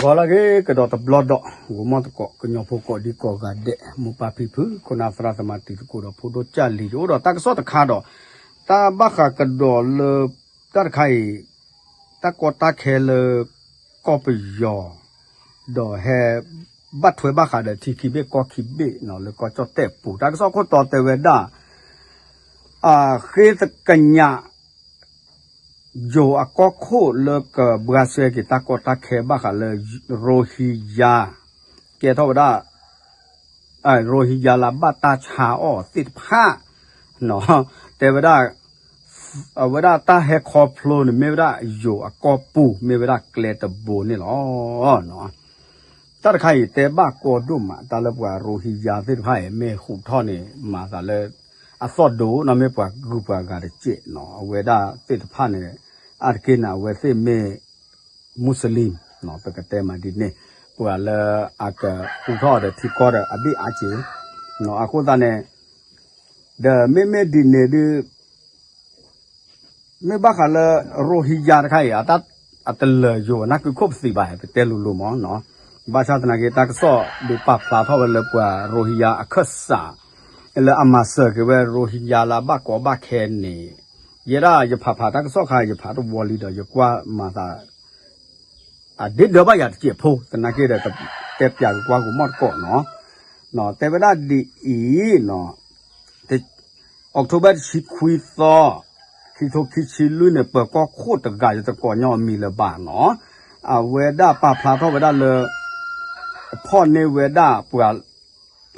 ဟီလၢအဂ့ၤ ကဒီးတဘျီဒီး ဂီၤမီၢ်သကိး ကညီဖိကိးဒံကိးဂၤဒဲး မိၢ်ပၢ်ဖံဖု ခိၣ်နၢ်သရၣ်သမါတံၤသကိးဒီး ဖိဒိၣ်ကၢ်လံၤ ယအိၣ်ဒီးတၢ်ကစီၣ်တခါဒီး တၢ်ဘၣ်ဃးကဒီးလၢ တၢ်တခါအံၤ တၢ်ကီတၢ်ခဲလၢ ကီၢ်ပယီၤ ဒီးဟဲ ဘၣ်ထွဲဘၣ်ဃးဒီးထံခံဘ့ၣ်ကီၢ်ခံဘ့ၣ်နီၤ လၢကီၢ်ကၠီၣ်တဲၣ်ပူၤ တၢ်ကစီၣ်ခိၣ်တီတဲဝဲဒၣ် အဃ့သကညး ယိၤအကီၢ်ခိၣ်လၢကဘှါရှဲက့ၤတၢ်ကီတၢ်ခဲဘၣ်ဃးလၢ ရိဟံယါ ကဲထီၣ်ဝဲဒၣ် ရိဟံယါလၢဘၣ်တၢ်ဆါအီၣ်သ့ၣ်တဖၣ် တဲဝဲဒၣ် အဝဲဒၣ်တၢ်ဟဲခီဖျိန့ၣ် မ့ၢ်ဝဲဒၣ်ယိၤအကီၢ်ပူၤ မ့ၢ်ဝဲဒၣ်ကျဲတဘိန့ၣ်လီၤ. တၢ်တခါအံၤတဲဘၣ်ကီဒိၣ်မး တၢ်လၢပှၤရိဟံယါသ့ၣ်တဖၣ်အံၤ မ့ၢ်ဟူးထီၣ်န့ၣ် မၤသးလၢ အသီၣ်ဒိၣ်နီၤ မ့ၢ်ပှၤဂုၤပှၤဂၤတစဲးနီၤ အဝဲဒၣ်သ့ၣ်တဖၣ်န့ၣ် အါတက့ၢ်န့ၣ် အဝဲသ့ၣ်မ့ၢ် Muslim ပကတဲမးဒ်န့ၣ် ပှၤလၢအကဟူးထီၣ်ဒီးထံကီၢ်ဒီးအဘ့ၣ်အါက့ၢ် အဃိသတးန့ၣ် ဒီးမ့မ့ၢ်ဒ်န့ၣ်ဒုး မ့ၢ်ဘၣ်ဃးလၢ ရိဟံယါတခါအံၤ အတၢ်အတလၢာ်ယိာ်နၢ်ကုခိၣ်ပသံးဘၣ် ပတဲလိၤလိၤမးနီၤ ဘၣ်ဆၣ်သနာ်က့ တၢ်ကစီၣ်ဒုးပာ်ဖျါထီၣ်ဝဲလၢပှၤရိဟံယါအခၢၣ်စး လၢအမၤစၢၤက့ၤဝဲရိဟံယါလၢအဘၣ်ကီဘၣ်ခဲန့ၣ် ယဲဒၣ်ယဖးဖးတၢ်ကစီၣ်ခါ ယဖးတဝီလံဒီး ယကွၢ်မၤသး အဒ့ဒၢးဘၣ်ယၤတစဲးဖိ သနာ်က့ဒီး ကတဲပၠးက့ၤကွၢ်ဂီၤမီၢ်တကိးနီၤ တဲဝဲဒၣ်ဒ်အံၤနီၤ October တဆံခွံသီ ခံထိခံဆံလွံၢ်န့ၣ် ပၢၤကီၢ်ခိၣ်တဂၤ ယတကိးညီအမံၤလၢၤဘၣ်နီၤ အဝဲဒၣ်ပာ်ဖျါထီၣ်ဝဲဒၣ်လၢ ဖီၣ်န့ၢ်ဝဲဒၣ်ပှၤ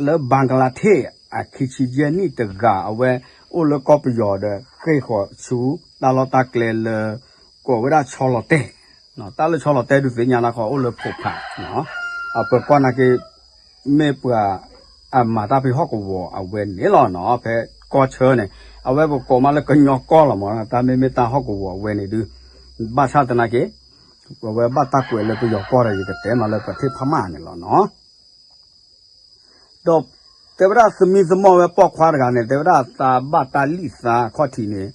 လၢ Bangladesh အခံဆံယဲၢ်နံၣ်တဂၤ အဝဲအိၣ်လၢကီၢ်ပယီၤဒီး ဃ့ၢ်ဃီၤဆူတၢ်လီၢ်တၢ်ကျဲလၢ ကိးဝဲဒၣ်ဆီလီၤတဲာ် တၢ်လၢဆီလီၤတဲာ်ဒုးသ့ၣ်ညါလၢခီ အိၣ်လၢဖိးဖး အပၢၤကီၢ်နာ်က့ မ့ၢ်ပှၤ အမၤတၢ်ဖဲဟီၣ်ကဝီၤအဝဲန့ၣ်လီၤနီၤ ဖဲကီၢ်ဆၢန့ၣ် အဝဲပကိးမးလၢကညီကီၢ်လီၤမး တၢ်မ့မ့ၢ်တၢ်ဟီၣ်ကဝီၤအဝဲန့ၣ်ဒုး ဘၣ်ဆၣ်သနာ်က့ အဝဲဘၣ်တၢ်ကွဲးလၢပယီၤကီၢ်ဒီး ယကတဲမးလၢပှၤထံၣ်ဖးမးန့ၣ်လီၤနီၤ ဒီးတဲဝဲဒၣ်သမံသမိးဝဲပိာ်ခွါတဂၤန့ၣ် တဲဝဲဒၣ်သးဘၣ်တၢ်လံၣ်သးခီၣ်ထံးန့ၣ်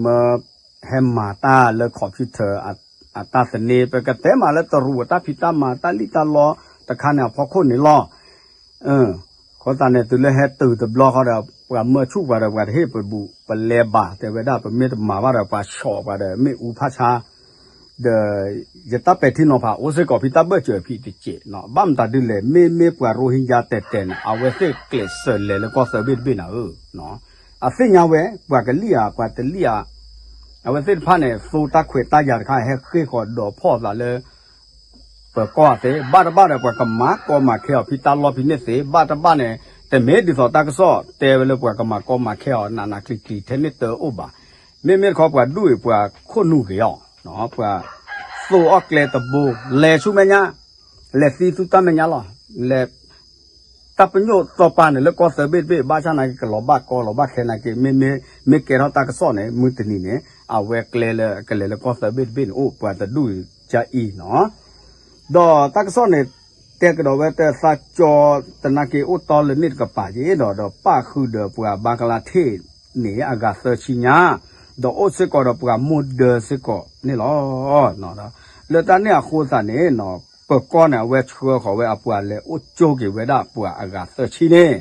မၢ ဟဲမၤတၢ်လၢ computer အတၢ်သန့ ပကတဲမးလၢတရူးအတၢ်ဖံးတၢ်မၤတၢ်လံၣ်တၢ်လီတခါန့ၣ်အဖီခိၣ်န့ၣ်လီၤ. အဃိသတးန့ၣ် တုၤလၢဟဲတုၤတဘျီဃီဒီး ပှၤမၢဆူၣ်ပှၤဒီး ပှၤတဟ့ၣ်ပဘူၣ်ပလဲဘၣ် တဲဝဲဒၣ် ပမ့ၢ်တမၤဘၣ်ဒီး ပှၤဆီၣ်ပှၤဒီး မ့ၣ်အူဖးဆါ ဒီး ယတၢ်ပဲာ်ထံနီၤဖး အိၣ်စ့ၢ်ကီးဖံတၢ်ဘၢၣ်စၢၤဖံတစဲးနီၤ ဘၣ်မတၤဒ်လဲၣ် မ့မ့ၢ်ပှၤရိဟံယါတဲာ်တဲာ်န့ၣ် အဝဲသ့ၣ်ကျဲးစၢးလဲၤလၢကီၢ်သၢဘ့ၣ်တဘ့ၣ်နၤဧၢ အသ့ၣ်ညါဝဲ ပှၤကလံၣ်ဧါ ပှၤတလံၣ်ဧါ အဝဲသ့ၣ်တဖၣ်န့ၣ် သိတၢ်ခွဲးတၢ်ယာ်တခါ ဟဲဃ့ၢ်ဃီၤဒီးဖီၣ်သးလၢ ပၢၤကီၢ်သ့ ဘၣ်တဘၣ်ဒီး ပှၤကမၤကီမၤခဲအီၤ ဖံတၢ်လီၢ်ဖံန့ၣ်သ့ ဘၣ်တဘၣ်န့ၣ် တမ့ၢ်ဒ်သိးတၢ်ကစီၣ်တဲဝဲလၢ ပှၤကမၤကီမၤခဲအီၤ နးနးကျံၤကျံၤ ထဲန့ၣ်တအိၣ်ဘၣ်. မ့မ့ၢ်တခီ ပှၤဒူၣ်အံၤ ပှၤခိၣ်နူာ်ဂ့ၤအီၤ ပှၤသိအီၣ်ကျဲတဘိ လဲၤဆူမဲာ်ညါ လဲၤသံသူတၢ်မဲာ်ညါလီၤ လဲၤ တၢ်ပညိၣ်သီပာ်န့ၣ်လၢကီၢ်သၢဘ့ၣ်တဘ့ၣ် ဘၣ်ဆၣ်နာ်က့ ကလီၤဘၣ်ကီလီၤဘၣ်ခဲနာ်က့ မ့မ့ၢ် မ့ၢ်ကဲထီၣ်တၢ်ကစီၣ်န့ၣ် မုၢ်တနံၤန့ၣ် အဝဲကျဲလၢကလဲၤလၢကီၢ်သၢဘ့ၣ်တဘ့ၣ်န့ၣ် အိၣ်ပှၤတဒူၣ်အံၤကအံၤနီၤ ဒီးတၢ်ကစီၣ်န့ၣ် တဲကဒီးဝဲတၢ်သးကၠီ တနာ်က့ အိၣ်တီလၢန့ၣ်တကပၤက့ၤဒီး ဒီးပၣ်ဃုာ်ဒီးပှၤဘၣ်ကလါထ့ၣ်န့ၣ် အဂၤသၢဆံညါ ဒီးအိၣ်စ့ၢ်ကီးဒီးပှၤမိၢ်ဒၢစ့ၢ်ကီးန့ၣ်လီၤ. လၢတၢ်န့ၣ်အဃိသတးန့ၣ် ပၢၤကီၢ်န့ၣ် အဝဲဆှၢဃီၤဝဲအပှၤလဲၤအိၣ်ကၠိက့ၤဝဲဒၣ်ပှၤအဂၤသၢဆံန့ၣ်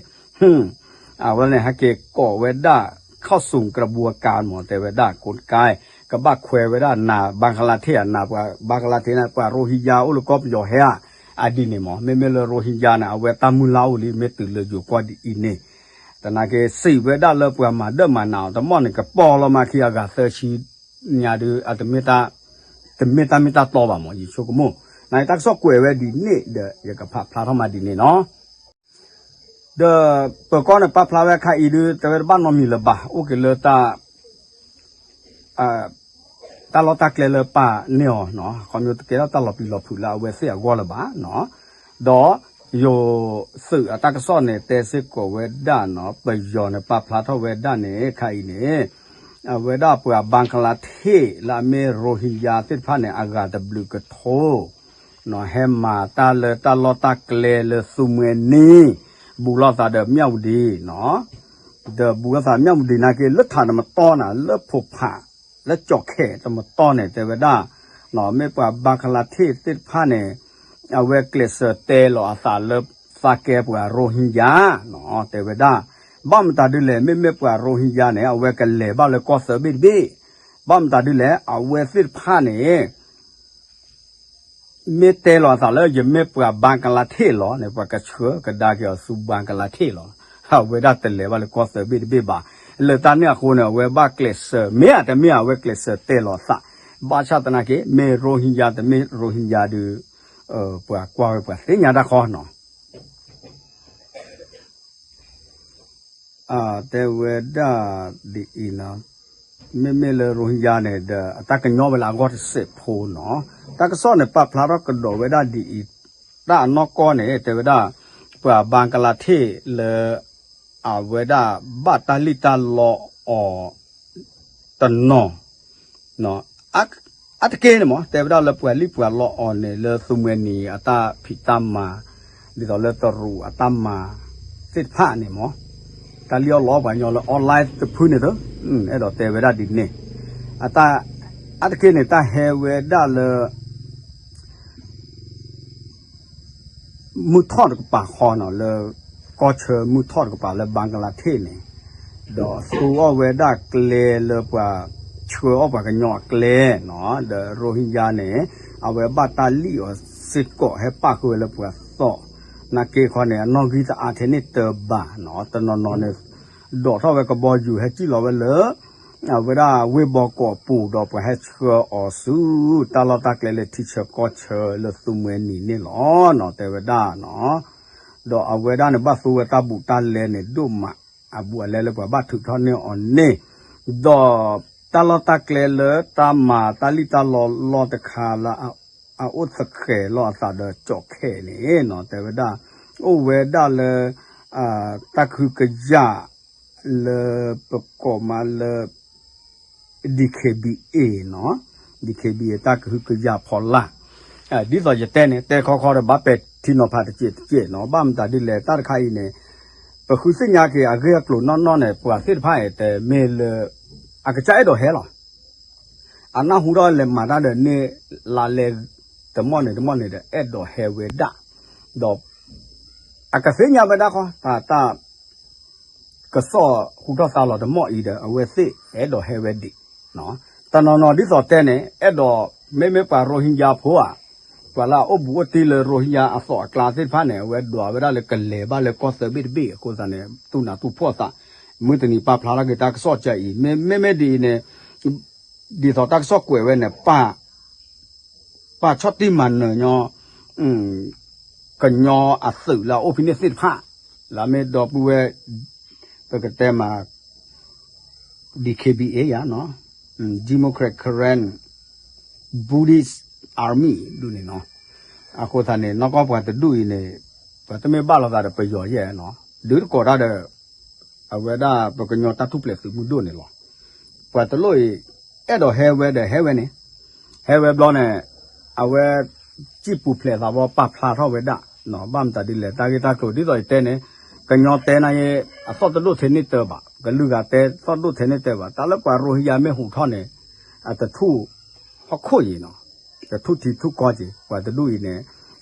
အဝဲန့ၣ်ဟဲက့ၤကိးဝဲဒၣ် ခောက်စုံကရဘိကါမ့ၢ် တဲဝဲဒၣ် ကိးကါ ကဘၣ်ခွဲးဝဲဒၣ်နၤ ဘၣ်ကလါထ့ၣ်အနၤ ပှၤဘၣ်ကလါထ့ၣ်န့ၣ် ပှၤရိဟံယါအိၣ်လၢကီၢ်ပယီၤဟဲဧါ အဒ်န့ၣ်မ့ၢ် မ့မ့ၢ်လၢရိဟံယါန့ၣ် အဝဲတၢ်မုၢ်လၢ်အိၣ်လံ မ့ၢ်တုၤလၢယိၤကီၢ်ဒ်အံၤန့ၣ် တနာ်က့ စံးဝဲဒၣ်လၢပှၤမၤဒၢၣ်မၤနးအီၤ တမီၢ်န့ၣ် ကပီၤလီၤမးခံအဂၤသၢဆံညါဒုး အတမ့ၢ်တၢ် တမ့ၢ်တၢ်မ့ၢ်တၢ်တီဘၣ်မ့ၢ် ယဆိကမိၣ် နတၢ်ကစီၣ်ကွဲးဝဲဒ်န့ၣ်ဒီး ယကဖးဖျါထီၣ်မးဒ်န့ၣ်နီၤ ဒီးပၢၤကီၢ်န့ၣ် ပာ်ဖျါဝဲအခါအံၤဒုး တဲဝဲတဘၣ်နီတမံၤလၢၤဘၣ် အိၣ်က့ၤလၢတၢ် တၢ်လီၢ်တၢ်ကျဲလၢပာ်န့ၢ်အီၤနီၤ ခီဖျိတကဲထီၣ်တၢ်လီၤပျံၤလီၤဖုးလၢအဝဲသ့ၣ်အဂီၢ်လၢၤဘၣ်နီၤ ဒီးယိၤသုးအတၢ်ကစီၣ်န့ၣ် တဲစ့ၢ်ကီးဝဲဒၣ်နီၤ ပယီၤန့ၣ် ပာ်ဖျါထီၣ်ဝဲဒၣ်န့ၣ် ခါအံၤန့ၣ် အဝဲဒၣ်ပှၤဘၣ်ကလါထ့ၣ်လၢအမ့ၢ်ရိဟံယါသ့ၣ်တဖၣ်န့ၣ် အဂၤတဘျုးကထိ ဟဲမၤတၢ်လၢတၢ်လီၢ်တၢ်ကျဲလၢသူမှဲနံၤ ဘူးလိာ်သးဒီးမၠၣ်ဝတံၤနီၤ ဒီးဘူးလိာ်သးမၠၣ်ဝတံၤနာ်က့ လၢထးတမတီၢ်နၤ လၢဖိးဖး လၢကၠီၣ်ခဲတမတီၢ်န့ၣ် တဲဝဲဒၣ် မ့ၢ်ပှၤဘၣ်ကလါထ့ၣ်သ့ၣ်တဖၣ်န့ၣ် အဝဲကျဲးစၢးတဲလီၤအသးလၢ သးကဲပှၤရိဟ့ယါနီၤ တဲဝဲဒၣ်, ဘၣ်မတၤဒ်လဲၣ် မ့မ့ၢ်ပှၤရိဟ့ယါန့ၣ် အဝဲကလဲၤဘၣ်လၢကီၢ်သၢဘ့ၣ်တဘ့ၣ်, ဘၣ်မတၤဒ်လဲၣ် အဝဲသ့ၣ်တဖၣ်န့ၣ် မ့ၢ်တဲလီၤအသးလၢယမ့ၢ်ပှၤဘၣ်ကလါထ့ၣ်လီၤန့ၣ် ပှၤကဆှၢကဒါက့ၤအီၤဆူဘၣ်ကလါထ့ၣ်လီၤ. အဝဲဒၣ်တလဲၤဘၣ်လၢကီၢ်သၢဘ့ၣ်တဘ့ၣ်ဘၣ်. လၢတၢ်န့ၣ်အဃိန့ၣ် အဝဲဘၣ်ကျဲးစၢး မ့ၢ်ဧါတမ့ၢ်ဧါ အဝဲကျဲးစၢးတဲလီၤအသး, ဘၣ်ဆၣ်သနာ်က့ မ့ၢ်ရိဟ့ယါတမ့ၢ်ရိဟ့ယါဒီး ပှၤကွၢ်ဝဲပှၤသ့ၣ်ညါတၢ်ခီနီၤ. တဲဝဲဒၣ်ဒ်အံၤနီၤ, မ့မ့ၢ်လၢရိဟ့ယါန့ၣ်ဒီး အတၢ်ကညီဝဲလၢအဂီၢ်တစဲးဖိနီၤ. တၢ်ကစီၣ်န့ၣ် ပာ်ဖျါထီၣ်ကဒီးဝဲဒၣ်ဒ်အံၤ, တၢ်အနီၢ်ကီၢ်န့ၣ် တဲဝဲဒၣ် ပှၤဘၣ်ကလါထ့ၣ်လၢ အဝဲဒၣ်ဘၣ်တၢ်လံၣ်တၢ်လီအီၤ တနီၤ အါတက့ၢ်န့ၣ်မ့ၢ် တဲဝဲဒၣ်လၢပှၤလံၣ်ပှၤလီအီၤန့ၣ် လၢသူမှဲနံၤအတၢ်ဖံးတၢ်မၤ ဒ်သိးလၢတရူးအတၢ်မၤသ့ၣ်တဖၣ်န့ၣ်မ့ၢ် တၢ်လံၣ်အီၣ်လီအီၣ်ပှၤကညီလၢ online တဖုန့ၣ်သၢ အဲၣ်ဒိးတဲဝဲဒၣ်ဒ်န့ၣ် အတၢ် အါတက့ၢ်န့ၣ် တၢ်ဟဲဝဲဒၣ်လၢ မုၢ်ထီၣ်တကပၤဃီနီၤ လၢ ကီၢ်ဆၢမုၢ်ထီၣ်တကပၤလၢဘၣ်ကလါထ့ၣ်န့ၣ် ဒီးသူအီၣ်ဝဲဒၣ်ကျဲလၢပှၤဆှၢအီၣ်ပှၤကညီအကျဲနီၤ ဒီးရိဟ့ယါန့ၣ် အဝဲဘၣ်တၢ်လံၣ်အီၤစ့ၢ်ကီး ဟဲပာ်ဃုာ်ဝဲလၢပှၤသီၣ် နာ်က့ခီန့ၣ် အနီၣ်ဂံၢ်တအါထဲန့ၣ်တဘၣ်နီၤ တနီၤနီၤန့ၣ် ဒိးထီၣ်ဝဲကဘီယူၤဟဲစံၣ်လီၤဝဲလၢ အဝဲဒၣ်ဝ့ၢ်ဘီကီးပူၤ ဒီးပှၤဟဲဆှၢအီၤဆူ တၢ်လီၢ်တၢ်ကျဲလၢထံဆၢကီၢ်ဆၢလၢသူမှဲနံၤန့ၣ်လီၤနီၤ တဲဝဲဒၣ်နီၤ ဒီးအဝဲဒၣ်န့ၣ် ဘၣ်သူဝဲတၢ်ဘူးတၢ်လဲန့ၣ် ဒိၣ်မး အဘူးအလဲလၢပှၤဘၣ်ထုးထီၣ်န့ၢ်အီၤန့ၣ် ဒီးတၢ်လီၢ်တၢ်ကျဲလၢတၢ်မၤတၢ်လံၣ်တၢ်လီလီတခါလၢ အအိၣ်သဃဲးလီၤအသးဒီးကၠီခဲးန့ၣ်နီၤ တဲဝဲဒၣ် အိၣ်ဝဲဒၣ်လၢ တၢ်ကဟုကယာ် လၢပကိးမးလၢ DKBA နီၤ DKBA တၢ်ကဟုကယာ်ဖီလာ် ဒ်သိးယတဲန့ၣ် တဲခီခီဒီးဘၣ်ပဲာ်ထံနီၤဖးတစဲးတစဲးနီၤ ဘၣ်မတၤဒ်လဲၣ် တၢ်တခါအံၤန့ၣ် ပဃုသ့ၣ်ညါက့ၤအဂ့ၢ်အကျိၤနီၢ်နီၢ်န့ၣ် ပှၤသ့ၣ်တဖၣ်အံၤ တမ့ၢ်လၢ အကစၢ်အဲၣ်ဒိးဟဲလီၤ အနၢ်ဟူထီၣ်လဲၤမၤတၢ်ဒီးန့ၢ်လါလဲ တမီၢ်န့ၣ်တမီၢ်န့ၣ်ဒီး အဲၣ်ဒိးဟဲဝဲဒၣ် ဒီး အကသ့ၣ်ညါဝဲဒၣ်ဃီ တၢ် တၢ် ကစီၣ်ဟူထီၣ်သါလီၤတမီၢ်အံၤဒီး အဝဲသ့ၣ်အဲၣ်ဒိးဟဲဝဲဒံး တနီၤနီၤဒ်သိးတဲန့ၣ် အဲၣ်ဒိး မ့မ့ၢ်ပှၤရိဟ့ယါဖိဧါ ပှၤလၢအအိၣ်ဘူးအိၣ်တံၢ်လၢရိဟ့ယါအသိးအကျါသ့ၣ်တဖၣ်န့ၣ် အဝဲဒွးဝဲဒၣ်လၢကလဲၤဘၣ်လၢကီၢ်သၢဘ့ၣ်တဘ့ၣ်အဃိသတးန့ၣ် သူၣ်နးသူၣ်ဖှီၣ်သး မုၢ်တနံၤပာ်ဖျါထီၣ်က့ၤတၢ်ကစီၣ်ကဲအံၤ မ့မ့ၢ်ဒ်အံၤန့ၣ် ဒ်သိးတၢ်ကစီၣ်ကွဲးဝဲန့ၣ် ပၢ် ပၢ်ဆီၣ်တံၢ်မၤနၢၤညီ ကညီအသုးလၢအအိၣ်ဖဲန့ၣ်သ့ၣ်တဖၣ် လၢအမ့ၢ်ဒီပုၢ်ဝဲၢ် ပကတဲမး DKBA ယါ Democratic Karen Buddhist Army ဒ်န့ၣ်နီၤ အဃိသတးန့ၣ် နီၢ်ကီၢ်ပှၤတဒူၣ်အံၤန့ၣ် ပှၤတမ့ၢ်ဘၣ်လိာ်သးဒီးပယီၤယဲၢ်နီၤ ဒုးတကိးတၢ်ဒီး အဝဲဒၣ်ပကညီတၢ်ထူၣ်ဖျဲးသုးမုၢ်ဒိၣ်န့ၣ်လီၤ. ပှၤတလိၣ်အံၤ အဲၣ်ဒိးဟဲဝဲဒီးဟဲဝဲန့ၣ် ဟဲဝဲဘျီန့ၣ် အဝဲ စံၣ်ပူၤဖျဲးသးဘီပာ်ဖျါထီၣ်ဝဲဒၣ် ဘၣ်မတၤဒ်လဲၣ် တၢ်ဂ့ၢ်တၢ်ကျိၤဒ်သိးယတဲန့ၣ် ကညီတဲနၤယဲ အသီၣ်တဒိၣ်ထဲန့ၣ်တၢဘၣ် ကလုာ်ဂၤတဲသီၣ်တဒိၣ်ထဲန့ၣ်တၢဘၣ် တၢ်လၢပှၤရိဟ့ယါမ့ၢ်ဟူးထီၣ်န့ၣ် အတထူၣ်ဟီၣ်ခိၣ်ယံၤနီၤ တထူၣ်ထံထူၣ်ကီၢ်က့ၤ ပှၤတဒူၣ်အံၤန့ၣ်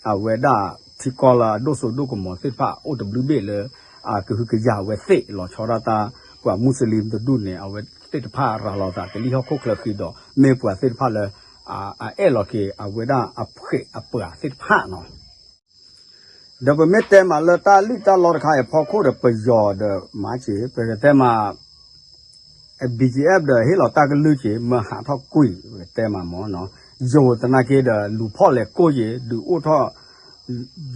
အဝဲဒၣ်ထံကီၢ်လၢအဒိၣ်စိဒိၣ်ကမီၤသ့ၣ်တဖၣ် အိၣ်တဘျုးဘ့ၣ်လၢ အကဟုကယာ်အဝဲသ့ၣ် လီၤဆီဒၣ်တၢ် ပှၤမူစလ့ၣ်တဒူၣ်န့ၣ် အဝဲသ့ၣ်တဖၣ်ရၤလီၤသးကလံၣ်ဟီၣ်ခိၣ်ချၢဃံဒီး မ့ၢ်ပှၤသ့ၣ်တဖၣ်လၢ အအဲၣ်လီၤက့ၤအဝဲဒၣ်အဖှဲးအပှၤသ့ၣ်တဖၣ်နီၤ ဒီးပမ့ၢ်တဲမးလၢတၢ်လံၣ်တၢ်လီတခါအံၤအဖီခိၣ်ဒီးပယီၤဒီးမၤက့ၤ ပကတဲမး BGF ဒီးဟ့ၣ်လီၤတၢ်ကလုၢ်က့ၤ မၢဟးထီၣ်ကွံာ် ပကတဲမးမ့ၢ်နီၤ ယိၤသနာ်က့ဒီး လူၤဖီၣ်လဲၤကိၢ်က့ၤ ဒုးအိၣ်ထီၣ်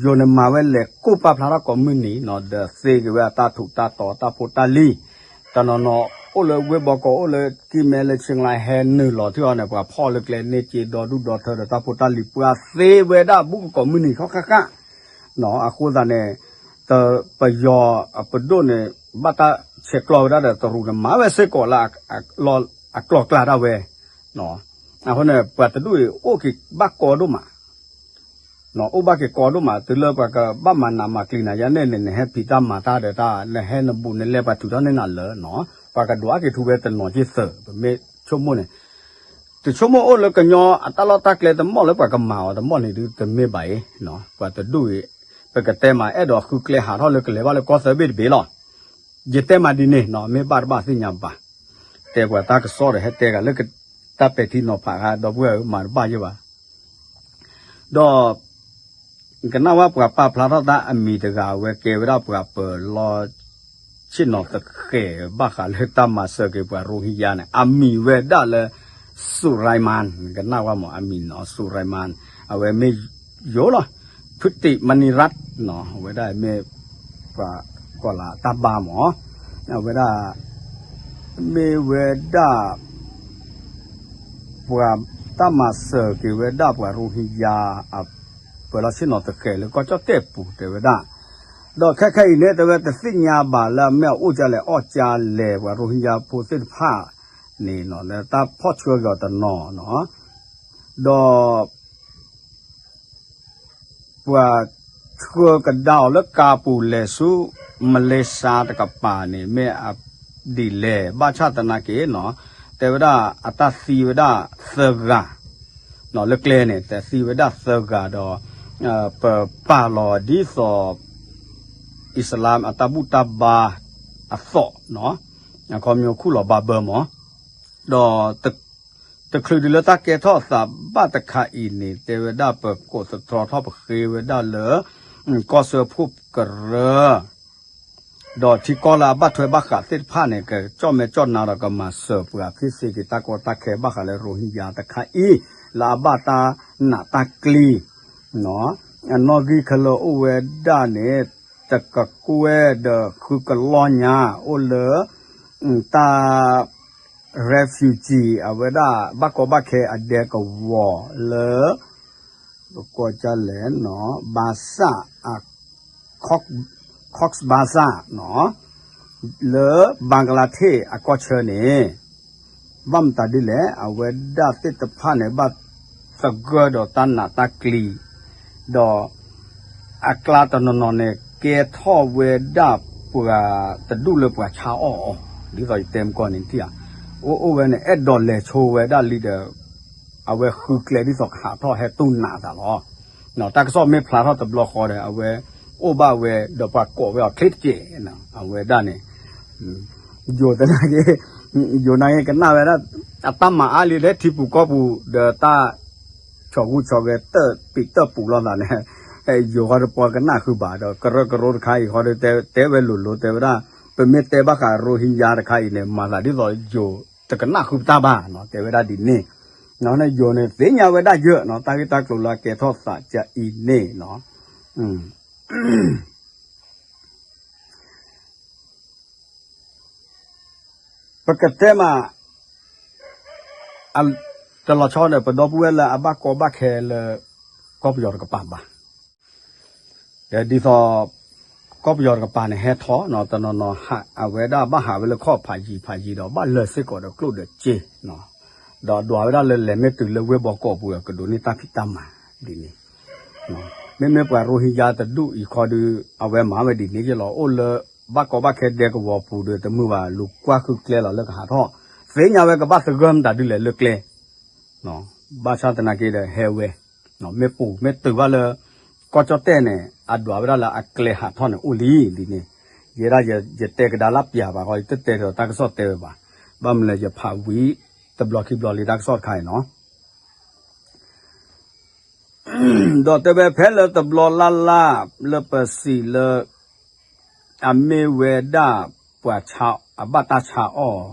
ယိၤန့ၣ်မၤဝဲလဲၤကိၢ်ပာ်ဖျါထီၣ်ကိးမုၢ်နံၤနီၤ ဒီးသ့က့ၤဝဲအတၢ်ထူးတၢ်တီၤတၢ်ဖိတၢ်လံၤ တနီၤနီၤ အိၣ်လၢဝ့ၢ်ဘီကီး အိၣ်လၢကံၢ်မဲလၢဆ့ၣ်ကလါ ဟဲနုာ်လီၤထံအီၤန့ၣ် ပှၤဖီၣ်လၢကျဲန့ၢ်က့ၤဒီဒူၣ်ဒီထၢဒီးတၢ်ဖိတၢ်လံၤ ပှၤသ့ဝဲဒၣ်ဘူးကကိးမုၢ်နံၤခီဃၣ်ဃၣ် အဃိသတးန့ၣ် ပယီၤအပဒိၣ်န့ၣ် ဘၣ်တၢ်ဆဲးကျိးဝဲဒၣ်ဒီးတရူးန့ၣ် မၤဝဲစ့ၢ်ကီးလၢ အကျိၤကျါဒၣ်ဝဲ အဃိန့ၣ် ပှၤတဒူၣ်အံၤ အိၣ်က့ၤဘၣ်ကီဒိၣ်မး အိၣ်ဘၣ်က့ၤကီဒိၣ်မး တုၤလၢပှၤကဘၣ်မၤနးမၤကျံးနၤယါန့ၣ်န့ၣ် နဟဲဖံးတၢ်မၤတၢ်ဒီးတၢ် နဟဲနဘူးနလဲၤပှၤထုးထီၣ်န့ၢ်နၤလၢာ်နီၤ ပှၤကဒွးက့ၤထူဝဲတနီၤက့ၤသၢၣ် ပမ့ၢ်ဆိကမိၣ်န့ၣ် တဆိကမိၣ်အိၣ်လၢကညီအတၢ်လီၢ်တၢ်ကျဲတမီၢ်လၢပှၤကမၤအီၤတမီၢ်န့ၣ်ဒုးတမ့ၢ်ဘၣ်အံၤ, ပှၤတဒူၣ်အံၤ ပကတဲမး အဲၣ်ဒိးဃုကျဲဟးထီၣ်လၢကလဲၤဘၣ်လၢကီၢ်သၢဘ့ၣ်တဘ့ၣ်လီၤ. ယတဲမးဒ်န့ၣ်နီၤ မ့ၢ်ဘၣ်တဘၣ်သ့ၣ်ညါဘၣ်. တဲပှၤတၢ်ကစီၣ်ဒီးဟဲတဲဂၤလၢတၢ်ပဲာ်ထံနီၤဖးဂၤ ဒီပုၢ်ဝဲၢ်ဧၢ မၤတဘၣ်ယဲၢ်ဘၣ်. ဒီး ကနၣ်ဝဲပှၤပာ်ဖျါထီၣ်တၢ်အမံၤတဂၤ အဝဲကဲဝဲဒၣ်ပှၤပၢၤလီၢ်ဆ့ၣ်နီၤသဃဲး ဘၣ်ဃးလၢတၢ်မၤစၢၤက့ၤပှၤရိဟံယါန့ၣ် အမံၤဝဲဒၣ်လၢ Sulaiman ကနၣ်ဝဲမး အမံၤနီၤ Sulaiman အဝဲမ့ၢ်ယိၤလီၤ ဖုတံးမနံရၢတ်နီၤ အဝဲဒၣ်မ့ၢ် ပှၤကီၢ်လၤတၢ်ဘါမး အဝဲဒၣ် မ့ၢ်ဝဲဒၣ် ပှၤတၢ်မၤစၢၤက့ၤဝဲဒၣ်ပှၤရိဟံယါ အပၢၤလီၢ်ဆ့ၣ်နီၤသဃဲးလၢကီၢ်ကၠီၣ်တဲၣ်ပူၤတဲဝဲဒၣ်. ဒီးခဲခဲအံၤန့ၣ် တဲဝဲတသ့ၣ်ညါဘၣ်လၢအမ့ၢ်အအိၣ်ကလဲၣ်အီၣ်ကလဲၣ် ပှၤရိဟံယါဖိသ့ၣ်တဖၣ်န့ၣ်နီၤ လၢတၢ်ဖီၣ်ဆှၢက့ၤအီၤတနီၤနီၤ ဒီး ပှၤဆှၢကဒါအီၤလၢကါပူၤလဲၤဆူ မလ့ၡါတကပၤန့ၣ် မ့ၢ်အဒ်လဲၣ် ဘၣ်ဆၣ်သနာ်က့နီၤ တဲဝဲဒၣ်အတၢ်သံဝဲဒၣ်သၢဂၤ လၢကျဲန့ၣ် တၢ်သံဝဲဒၣ်သၢဂၤဒီး ပပာ်လီၤဒ်သိး အံၣ်စလၣ်အတၢ်ဘူၣ်တၢ်ဘါအသီၣ်နီၤ အခီပညီခူၣ်လီၤဘၣ်ဘၢမး ဒီး တချုးဒ်လၢတၢ်ကဲထီၣ်သးဘၣ်တခါအံၤန့ၣ် တဲဝဲဒၣ်ပကိးသတြီထီၣ်ပဃ့ဝဲဒၣ်လၢ ကီၢ်စၢဖှိၣ်ကရၢ ဒီးထံကီၢ်လၢအဘၣ်ထွဲဘၣ်ဃးသ့ၣ်တဖၣ်န့ၣ် ကကၠီၣ်မဲာ်ကၠီၣ်နါဒီးကမၤစၢၤပှၤဖ့စ့က့ၤတၢ်ကီတၢ်ခဲဘၣ်ဃးလၢရိဟံယါတခါအံၤ လၢအဘၣ်တၢ်နးတၢ်ကျံၤ အနီၣ်ဂံၢ်ခဲလၢာ်အိၣ်ဝဲဒၣ်န့ၣ် တကကွဲၢ်ဒီးဃုကလီၢ်ညါ အိၣ်လၢ တၢ် refugee အဝဲဒၣ် ဘၣ်ကီဘၣ်ခဲအဒဲကဝီၤလၢ ပကိးကလဲၣ်နီၤ ဘါစၣ် Cox Bazar နီၤ လၢ Bangladesh အကီၢ်ဆၢန့ၣ် ဘၣ်မတၤဒ်လဲၣ် အဝဲဒၣ်သ့ၣ်တဖၣ်န့ၣ် ဘၣ်သဂၢၢ်ဒီးတၢ်နးတၢ်ကျံၤ ဒီး အကျါတနီၤနီၤန့ၣ် ကဲထီၣ်ဝဲဒၣ်ပှၤတဒူၣ်လၢပှၤဆါအီၣ်အီၤ ဒ်သိးယတဲမကီၢ်န့ၣ်ထံၣ်ဧါ အိၣ်အိၣ်ဝဲန့ၣ် အဲၣ်ဒိးလဲၤဆိဝဲဒၣ်လံဒီး အဝဲဃုကျဲဒ်သိးကဟးထီၣ်ဟဲတူၢ်နးသးလီၤ. တၢ်ကစီၣ်မ့ၢ်ဖျါထီၣ်တဘျီဃီဒီး အဝဲအိၣ်ဘၣ်ဝဲဒီးပှၤကိးဝဲအီၤချ့တက့ၢ် အဝဲဒၣ်န့ၣ် ယိၤသနာ်က့ ယိၤနာ်က့ကနၣ်ဝဲဒၣ် အတၢ်မၤအါလံလၢထံပူၤကီၢ်ပူၤ ဒီးတၢ် ဆီၣ်ဂူာ်ဆီၣ်ဂဲၤတၢၣ်ပံးတၢၣ်ပူၤလိာ်သးန့ၣ် ယိၤဃီဒီးပှၤကနၣ်ဃုာ်ဘၣ်ဒီး ကရၢကရိတခါအံၤဃီဒီး တဲဝဲလိၤလိၤ တဲဝဲဒၣ် ပမ့ၢ်တဲဘၣ်ဃးရိဟံယါတခါအံၤန့ၣ် မၤသးဒ်သိးယိၤတကနၣ်ဃုာ်ပတၢ်ဘၣ်နီၤ တဲဝဲဒၣ်ဒ်န့ၣ် ယိၤန့ၣ်သ့ၣ်ညါဝဲဒၣ်ယၢၢ်နီၤ တၢ်ဂ့ၢ်တၢ်ကျိၤလၢအကဲထီၣ်သးကအံၤန့ၣ်နီၤ ပကတဲမး တလီၤဆီဒီးပဒီပုၢ်ဝဲၢ်လၢအဘၣ်ကီဘၣ်ခဲလၢ ကီၢ်ပယီၤတကပၤဘၣ်. ဒီးဒ်သိး ကီၢ်ပယီၤတကပၤန့ၣ်ဟဲထီၣ်နီၤ တနီၤနီၤ အဝဲဒၣ်ဘၣ်ဟးဝဲလၢခီၣ်ဖးယံၤဖးယံၤဒီး ဘၣ်လၢစ့ၢ်ကီးဒီးကျိၣ်ဒီးစ့နီၤ ဒီးဒွးဝဲဒၣ်လၢလဲၤမ့ၢ်တုၤလၢဝ့ၢ်ဘီကီးပူၤ ကဒိးန့ၢ်တၢ်ဖံးတၢ်မၤဒ်န့ၣ် မ့မ့ၢ်ပှၤရိဟံယါတဒူၣ်အံၤခီဒီး အဝဲမၤဝဲဒ်န့ၣ်ယဲလီၤ အိၣ်လၢ ဘၣ်ကီဘၣ်ခဲဒဲကဝီၤပူၤဒီး တမုာ်ဘၣ်လူၤကွၢ်ဃုကျဲလီၤလၢကဟးထီၣ် သ့ၣ်ညါဝဲကဘၣ်သဂၢၢ်မတၤဒ်လဲၣ်လၢကျဲ ဘၣ်ဆၣ်သနာ်က့ဒီးဟဲဝဲ မ့ၢ်ပူၤမ့ၢ်တုၤဘၣ်လၢ ကီၢ်ကၠီၣ်တဲၣ်န့ၣ် အဒွးဝဲဒၣ်လၢအကျဲဟးထီၣ်န့ၣ်အိၣ်လံဒ်န့ၣ် ယဲဒၣ်ယတဲကဒါလၢပျၢၤဘၣ်ဃီ ယတတဲဒီးတၢ်ကစီၣ်တဲဝဲဘၣ် ဘၣ်မနုၤလဲၣ် ယဖးဝံၤတဘျီခံဘျီလံတၢ်ကစီၣ်တခါအံၤနီၤ ဒီးတဲဝဲဖဲလၢတဘျီလၢ်လၢ် လၢပစံးလၢ အမ့ၢ်ဝဲဒၣ်ပှၤဆါ အဘၣ်တၢ်ဆါအီၣ်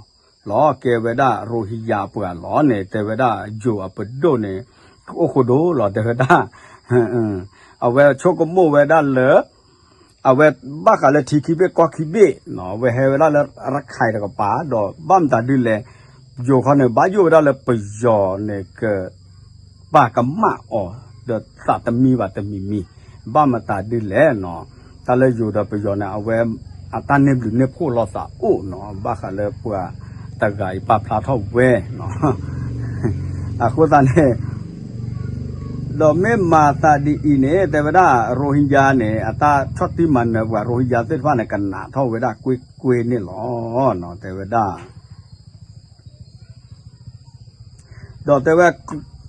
လီၤ ကဲဝဲဒၣ်ရိဟံယါပှၤလီၤန့ၣ် တဲဝဲဒၣ်ယိၤအပဒိၣ်န့ၣ် အိၣ်ဃိဒိၣ်လီၤ တဲဝဲဒၣ် အဝဲဆိကမိၣ်ဝဲဒၣ်လၢ အဝဲဘၣ်ဃးလၢထံခံဘ့ၣ်ကီၢ်ခံဘ့ၣ် အဝဲဟဲဝဲဒၣ်လၢရခၢၣ်တကပၤ ဒီးဘၣ်မတၤဒ်လဲၣ် ယိၤခီန့ၣ် ဘၣ်ယိၣ်ဝဲဒၣ်လၢပယီၤန့ၣ်က ပာ်ကမၣ်အီၤ ဒီးသးတမံဘၣ်တမံၤမံၤ ဘၣ်မတၤဒ်လဲၣ်နီၤ တၢ်လၢယိၤဒီးပယီၤန့ၣ် အဝဲအတၢ်န့ၢ်ဘျုးန့ၢ်ဖှိၣ်လိာ်သးအိၣ်နီၤ ဘၣ်ဃးလၢပှၤတဂၤအံၤပာ်ဖျါထီၣ်ဝဲနီၤ အဃိသတးန့ၣ် ဒီးမ့ၢ်မၤသးဒ်အံၤန့ၣ် တဲဝဲဒၣ် ရိဟံယါန့ၣ် အတၢ်ဆီၣ်တံၢ်မၤနၢၤပှၤရိဟံယါသ့ၣ်တဖၣ်န့ၣ် ကနးထီၣ်ဝဲဒၣ်ကွ့ၢ်ကွ့ၢ်န့ၣ်လီၤ တဲဝဲဒၣ် ဒီးတဲဝဲ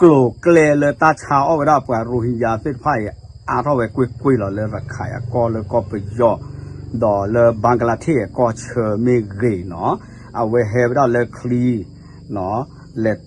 ကျိၤကျဲလၢတၢ်ဆါအီၣ်ဝဲဒၣ်ပှၤရိဟံယါသ့ၣ်တဖၣ်အံၤ အါထီၣ်ဝဲကွ့ၢ်ကွ့ၢ်လီၤလၢရခးအကီၢ်လၢကီၢ်ပယီၤ, ဒီးလၢဘၣ်ကလါထ့ၣ်အကီၢ်ဆၢမ့ၢ်ဂ့ၤနီၤ, အဝဲဟဲဝဲဒၣ်လၢချံ လဲၤ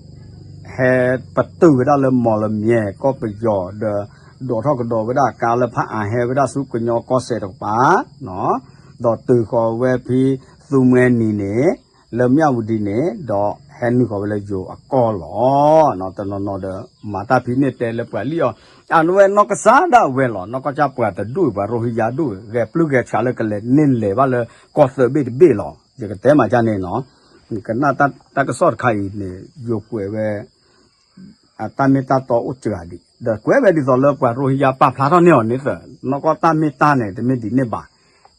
ဟဲပတုာ်ဝဲဒၣ်လၢမီၢ်လမၠဲၤကီၢ်ပယီၤဒီး ဒိးထီၣ်ကဒီးဝဲဒၣ်ကါလၢဖးအါဟဲဝဲဒၣ်ဆူကညီကီၢ်စဲၣ်တကပၤ, ဒီးတုၤဃီၤဝဲဖဲသူမှဲနံၤန့ၣ် လၢမၠၣ်ဝတံၤန့ၣ် ဒီးဟဲနုာ်ဃီၤဝဲလၢယိၤအကီၢ်လီၤ. တနီၤနီၤဒီး မၤတၢ်ဖံးန့ၢ်တဲလၢပှၤလံၣ်အီၤ အဝဲနီၢ်ကစၢ်ဒၣ်ဝဲလီၤ. နီၢ်ကီၢ်ကၢ်ပှၤတဒူၣ်အံၤ ပှၤရိဟံယါဒူၣ်အံၤ ဂဲၤပျုၢ်ဂဲၤဆှးလၢကလဲၤန့ၢ်လဲၤဘၣ်လၢကီၢ်သၢဘ့ၣ်တဘ့ၣ်လီၤ. ယကတဲမးကန့ၣ်နီၤ, ကနၣ်တၢ်ကစီၣ်တခါအံၤန့ၣ် ယိၤကွဲးဝဲ အတၢ်မ့ၢ်တၢ်တီအိၣ်စှၤဒံး ဒီးကွဲးဝဲဒ်သိးလၢပှၤရိဟံယါပာ်ဖျါထီၣ်န့ၢ်အီၤန့ၣ်သၢ, နီၢ်ကီၢ်တၢ်မ့ၢ်တၢ်န့ၣ် တမ့ၢ်ဒ်န့ၣ်ဘၣ်.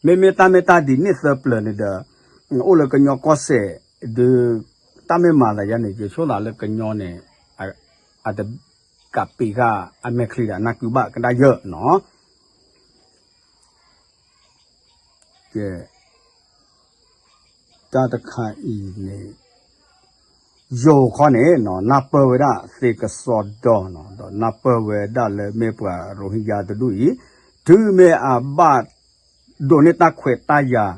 မ့မ့ၢ်တၢ်မ့ၢ်တၢ်ဒ်န့ၣ်သၢပျၢၤန့ၣ်ဒီး အိၣ်လၢကညီကီၢ်စဲၣ် ဒုး တၢ်မ့ၢ်မၤသးယါန့ၣ် ယဆိကမိၣ်လၢကညီန့ၣ် အတကးပ့ၤဃာ်အမဲာ်ချံဒီး နၢ်ကုဘၣ်ကဒါယၢ်နီၤ. ကဲ တၢ်တခါအံၤန့ၣ် ယိၤခီန့ၣ်နီၤ နၢ်ပၢၢ်ဝဲဒၣ်သ့ကစီဒီနီၤ, ဒီးနၢ်ပၢၢ်ဝဲဒၣ်လၢမ့ၢ်ပှၤရိဟံယါတဒူၣ်အံၤ တုၤမ့ၢ်အဘၣ်ဒိးန့ၢ်တၢ်ခွဲးတၢ်ယာ်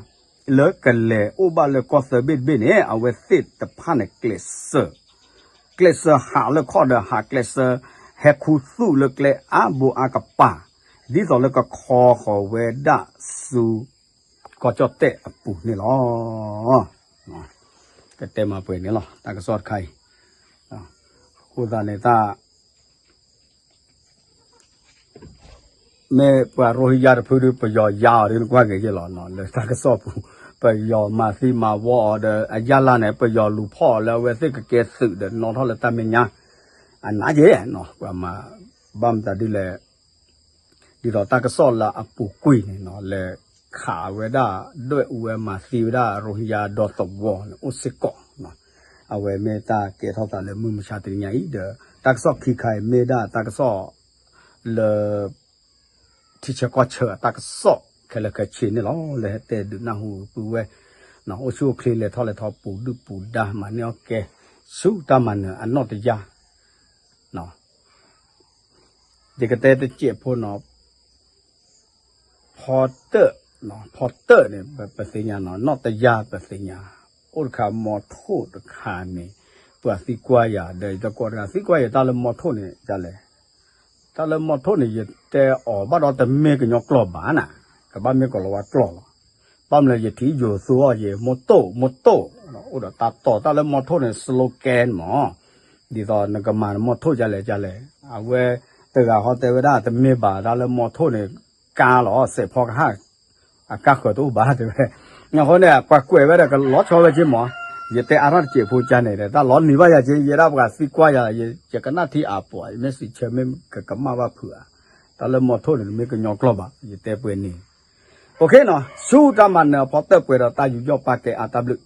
လၢကလဲၤအိၣ်ဘၣ်လၢကီၢ်သၢဘ့ၣ်တဘ့ၣ်န့ၣ် အဝဲသ့ၣ်တဖၣ်န့ၣ် ကျဲးစၢး ကျဲးစၢးဟးလၢခီၣ်ဒီးဟးကျဲးစၢး ဟဲခူသူၣ်လၢကျဲအါဘိအါကပၤ ဒ်သိးလၢကခီဃီၤဝဲဒၣ်ဆူ ကီၢ်ကၠီၣ်တဲၣ်အပူၤန့ၣ်လီၤ. ကတဲမၤပှဲၤန့ၣ်လီၤ တၢ်ကစီၣ်တခါအံၤ, အဃိသတးန့ၣ်တၢ် မ့ၢ်ပှၤရိဟံယါတဖုဒုး ပယီၤယါအီၤဒုး နကွၢ်က့ၤယဲၢ်လီၤနီၤ, လၢတၢ်ကစီၣ်ပူၤ ပယီၤမၤသံမၤဝီအီၤဒီး အယၢ်လၢ်န့ၣ် ပယီၤလူၤဖီၣ်အီၤလၢအဝဲသ့ၣ်ကကဲသုးဒီး နီၣ်ထီၣ်လၢတၢ်မဲာ်ညါ အနးယဲၢ်နီၤ, ပှၤမၤဘၣ်မတၤဒ်လဲၣ် ဒ်သိးတၢ်ကစီၣ်လၢအပူၤကွံာ်န့ၣ်နီၤ လဲၤခးဝဲဒၣ် ဒွဲၣ်အူဝဲမၤသံဝဲဒၣ် ရိဟံယါဒီသဝီန့ၣ် အိၣ်စ့ၢ်ကီးနီၤ, အဝဲမ့ၢ်တၢ်ကဲထီၣ်သးလၢမုၢ်မဆါတနံၤညါအံၤဒီး တၢ်ကစီၣ်ခံခါအံၤမ့ၢ်ဒၣ်တၢ်ကစီၣ် လၢ ထံဆၢကီၢ်ဆၢအတၢ်ကစီၣ်ခဲလၢာ်ခဲဆ့န့ၣ်လီၤ. လၢဟဲတဲဒုးနၢ်ဟူပုၢ်ဝဲၢ် အိၣ်ဆူၣ်အိၣ်ချ့လဲၤထီၣ်လဲၤထီ ပူၤဒုၣ်ပူၤဒါ မၤန့ၢ်အီၣ်ကဲ ဆူတၢ်မၤနၢၤအနီၣ်တယၢ် ယကတဲတစဲးဖိနီၤ, ဖီတၢၣ်, ဖီတၢၣ်န့ၣ် ပသ့ၣ်ညါနီၤ, နီၣ်တယၢ်ပသ့ၣ်ညါ, အိၣ်တခါမီထိၣ်တခါန့ၣ် ပှၤသံကွၢ်ယၤဒီး ယတကိးတဂၤ သံကွၢ်ယၤတၢ်လၢမီထိၣ်န့ၣ် ဒ်လဲၣ်, တၢ်လၢမီထိၣ်န့ၣ် ယတဲအီၤဘၣ်ဒီးတမ့ၢ်ကညီကျိာ်ဘၣ်နၤ, ကဘၣ်မ့ၢ်ကိၤလၤဝါကျိာ်လီၤ. ဘၣ်မနုၤလဲၣ် ယထံၣ်ယိၤသူအီၤ ယမီထိၣ် မီထိၣ်, အိၣ်ဒီးတၢ်တီၢ် တၢ်လၢမီထိၣ်န့ၣ် slogan မး, ဒ်သိးနကမၤနမီထိၣ်ဒ်လဲၣ်ဒ်လဲၣ်, အဝဲတဂၤဟီတဲဝဲဒၣ် တမ့ၢ်ဘၣ် တၢ်လၢမီထိၣ်န့ၣ် ကါလီၤ စဲးဖီကဟၣ် အကါဃၢၤတအိၣ်ဘၣ်တဲဝဲ, အဃိန့ၣ် ပှၤကွဲးဝဲဒၣ်ကလီၤဆီဝဲက့မး, ယတဲအါထီၣ်တစဲးဖိကါန့ၣ်ဒီး တၢ်လီၤနံၤဘၣ်ယၤက့ ယဲဒၣ်ပှၤသံကွၢ်ယၤ ယကနၣ်ထံအါပှၤ ယမ့ၢ်စံးဆၢမ့ၢ်ကကမၣ်ဘၣ်ဖုးဧါ, တၢ်လၢမီထိၣ်န့ၣ် တမ့ၢ်ကညီကျိာ်ဘၣ် ယတဲပှဲၤန့ၣ် OK နီၤ, ဆူတၢ်မၤနၢၤအဖီတၢၣ်ပှဲၤဒီးတၢ်ယူးယီၣ်ပာ်ကဲအါတၢ်ဘျုး